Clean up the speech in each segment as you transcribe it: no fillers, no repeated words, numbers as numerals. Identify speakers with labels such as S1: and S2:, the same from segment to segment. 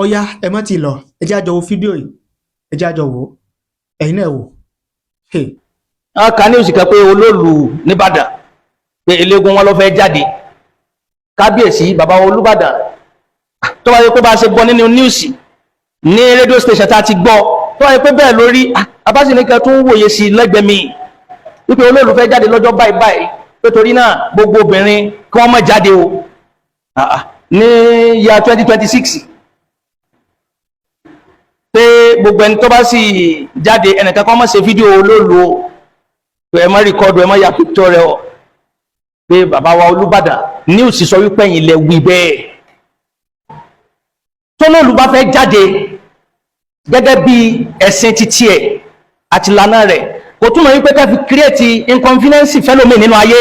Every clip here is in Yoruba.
S1: Ọ̀yá, ẹ má ti lọ, ẹ jẹ́ á jọ wo fídíò yìí, ẹ jẹ́ á jọ wò ó. Ẹ̀yin náà wò. Hey.
S2: Wọ́n ka news kan pé olóòlù nìbàdàn, pé eléégún wọn ló fẹ́ jáde. Kábíyèsí, bàbá Olúbàdàn, tó bá yẹ pé bá a ṣe gbọ́ nínú news ní radio station tá a ti gbọ́, tó bá yẹ pé bẹ́ẹ̀ lórí abásìníkan tún wòye sí lẹ́gbẹ̀ẹ́ mi wípé olóòlù fẹ́ jáde lọ́jọ́ báyìí báyìí, pé torí náà gbogbo obìnrin kí wọ́n má jáde o ní ya 2026, pé gbogbo ẹni tó bá sì jáde, ẹnìkan kan má ṣe fídíò olóòlù o, pé ẹ má record, ẹ má ya picture rẹ o, pé bàbá wa Olúbàdàn, news sọ wípé ẹ̀yin lẹ wí bẹ́ẹ̀. Tólóòlù bá fẹ́ jáde gẹ́gẹ́ bí ẹ̀sìn títí ẹ̀ àti ìlànà rẹ̀, kò túmọ̀ wípé ká fi create inconvenience fẹ́lómi nínú ayé.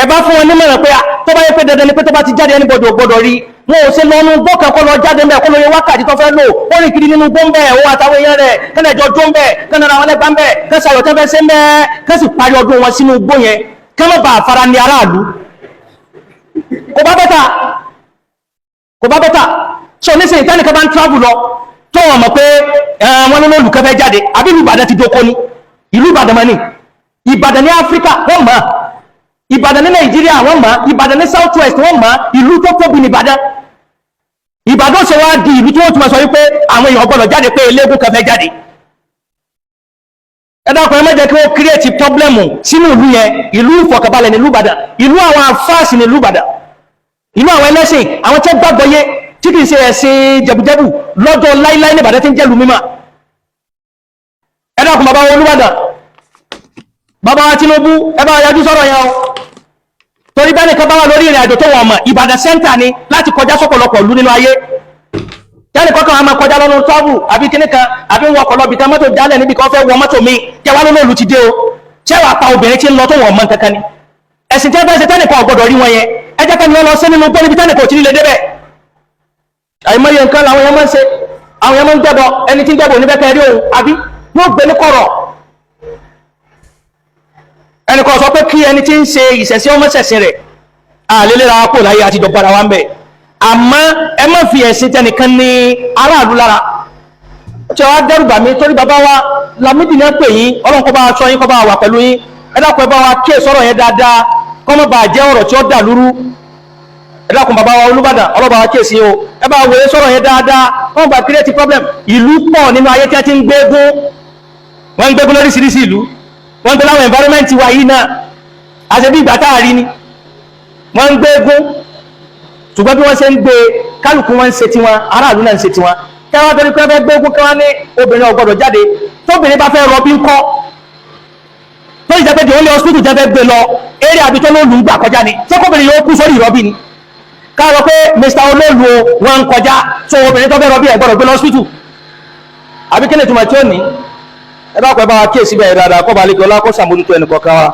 S2: Ẹ bá fún wọn nímọ̀ràn pé tó bá yẹ pé dandan ni pé tó bá ti jáde, anybody ò gbọdọ̀ rí wọn, ò ṣe lọ́nu gbọ́ kan kọ́ lọ jáde mbẹ́, kó lóye wákàtí tó fẹ́ lò, ó rìn kiri nínú gbó mbẹ́, òun àtàwọn èèyàn rẹ̀ kẹ́lẹ̀ jọ jó mbẹ́, kẹ́lẹ̀ ra wọn lẹ́gbàá mbẹ́, kẹ́sì ayọ̀ tẹ́fẹ́ ṣe mbẹ́, kẹ́sì parí ọdún wọn sínú gbó yẹn, kẹ́ má bàa fara ní aráàlú. Kò bá better, kò bá better. So nísìnyí, tẹ́nìkan bá ń travel lọ, tó wọn mọ̀ pé wọn ló lólùkẹ́ fẹ́ jáde, àbí ìlú Ìbàdàn ti dóko ni? Ìlú Ìbàdàn mọ́ ni Ìbàdàn ní Áfíríkà, wọ́n mọ̀ Ìbàdàn ní Nàìjíríà, wọ́n mọ̀ Ìbàdàn ní South West, wọ́n mọ̀. Ìlú tó tóbi ní Ìbàdàn. Ìbàdàn ṣe wá di ìlú tí wọ́n tún máa sọ wípé àwọn èèyàn gbọ́dọ̀ jáde, pé eléégún kan fẹ́ jáde? Ẹ dákun, ẹ má jẹ́ kí wọ́n create problem sínú ìlú yẹn. Ìlú ìfọ̀kànbalẹ̀ ní ìlú Ìbàdàn, ìlú àwọn àfáàsì ní ìlú Ìbàdàn, ìlú àwọn ẹlẹ́sìn, àwọn tó gbàgbọ́ yé tí kìí ṣe ẹ̀sìn jẹ̀bùjẹ̀bù lọ́jọ́ láíláí ní Ìbàdàn tí ń jẹ́lu mímọ́. Ẹ dákun, bàbá wa Olúbàdàn, bàbá wa Tinubu, ẹ bá yájú sọ̀rọ̀ yẹn o, torí bẹ́ẹ̀ nìkan bá wà lórí ìrìn àjò tó wọ̀n mọ̀, Ìbàdàn center ni láti kọjá sọ́pọ̀lọpọ̀ ìlú nínú ayé. Tẹ́nì kọ́kàn á máa kọjá lọ́nà travel àbí kíní kan, àbí ń wọkọ̀ lọ́bì kan, mọ́tò jálẹ̀ níbi kan, fẹ́ wọ mọ́tò mi kẹwàá lónà òlù ti dé o. Ṣé wàá pa obìnrin tí ń lọ tó wọ̀n mọ́ nǹkan kan ni? Ẹ̀sìn tí wọ́n fẹ́ ṣe, tẹ́nì kan ò gbọ́dọ̀ rí wọn yẹn, ẹ jẹ́ kẹ́ni wọ́n lọ sí nínú gbọ́ níbi tẹ́nì kan ò tí ní lè débẹ̀. Àìmọye nǹkan làwọn èèyàn máa ń ṣe. Àwọn èèyàn máa ń gbẹ́bọ. Ẹni tí ń gbẹ́bọ oníbẹ̀kẹ́ rí òun, àbí wọ́n gbé ní kọ̀rọ̀. Ẹnì kan sọ pé kí ẹni tí ń ṣe ìṣẹ̀sí ọmọ ṣẹ̀sìn rẹ̀ àlélẹ́ra kò láyé àtijọ́ bára wa ń bẹ̀, àmọ́ ẹ má fi ẹ̀sìn tẹnìkan ní aráàlú lára tí wàá dẹ́rù bà mí, torí bàbá wa Lámídì náà pè yín. Ọlọ́run kó bá wa sọ yín, kó bá wa wà pẹ̀lú yín. Ẹ dákun, ẹ bá wa kíyè sọ̀rọ̀ yẹn dáadáa, kó má bàa jẹ́ ọ̀rọ̀ tí ó dà lúrú. Ẹ dákun, bàbá wa Olúbàdàn, ọlọ́ba wa kíyèsí o. Ẹ bá wòye sọ̀rọ̀ yẹn dáadáa, kó má bàa create problem. Ìlú pọ̀ nínú ayé tí wọ́n ti ń gbégún, wọ́n ń gbégún lóríṣiríṣi ìlú, wọ́n ń gbé láwọn environment wa yìí náà, àṣẹ bí ìgbà tá a rí ni wọ́n ń gbégún. Ṣùgbọ́n bí wọ́n ṣe ń gbé, kálukú wọn ń ṣe tiwọn, aráàlú náà ń ṣe tiwọn. Kẹwàá torí pé fẹ́ gbégún, kẹwàá ní obìnrin ò gbọ́dọ̀ jáde. Tóbìnrin bá fẹ́ rọbí ńkọ́, tó ìjẹ́ pé the only hospital jẹ́ fẹ́ gbé lọ eré àbí tó lóòlù ń gbà kọjá ni, ṣé kóbìnrin yóò kú sórí ìrọbí ni? Káàrọ̀ pé Mr Olóòlù o, wọ́n ń kọjá, tó obìnrin tó fẹ́ rọbí ẹ̀ gbọ́dọ̀ gbé lọ hospital, àbí kí ni ìtumọ̀ tí ó ní? Ẹ bá kọ́, ẹ bá wa kíyèsí bẹ́ẹ̀ dáadáa, kọ́ balẹ̀ kí ọlá kó sàmójútó ẹnì kọ̀ọ̀kan wa.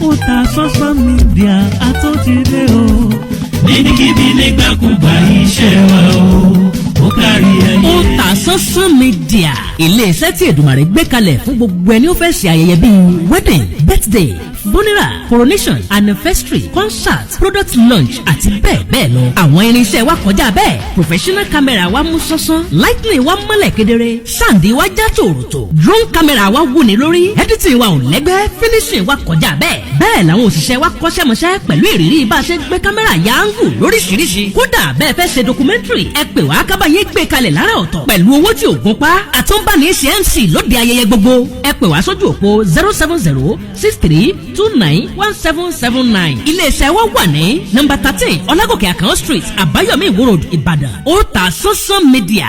S3: Otasansan Media àtúntìdé o. Níbikíbi, nígbàkúgbà, iṣẹ́ wa o, ó kárí ayé.
S4: Otasansan Media, iléeṣẹ́ tí Èdùmàrè gbé kalẹ̀ fún gbogbo ẹni ó fẹ́ ṣe ayẹyẹ bíi wedding, birthday, funeral, coronation, anniversary, concert, product launch àti bẹ́ẹ̀ bẹ́ẹ̀ lọ. Àwọn irinṣẹ́ wa kọjá bẹ́ẹ̀. Professional camera wa mú sánsan, lighting wa mọ́lẹ̀ kedere, sound wa já tòròtò, drone camera wa wúni lórí, editing wa ò lẹ́gbẹ́, finishing wa kọjá bẹ́ẹ̀. Bẹ́ẹ̀ làwọn òṣìṣẹ́ wa kọ́ṣẹ́mọṣẹ́ pẹ̀lú ìrírí bá a ṣe gbé kámẹ́rà ya angle lóríṣiríṣi. Kódà bẹ́ẹ̀ fẹ́ ṣe documentary, ẹ pè wá kábàáyé gbé kalẹ̀ lára ọ̀tọ̀ pẹ̀lú owó tí ò gún pa. Àtúnbàní ṣe MC lóde ayẹyẹ gbogbo. Ẹ pè wá sójú òpó 07063291779. Iléeṣẹ́ wa wà ní nọ́mbà 13, Ọlágòkè Àkànó Street, Àbáyọ̀mí, Ìwó Road, Ìbàdàn. Otasansan Media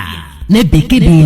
S4: níbikíbi.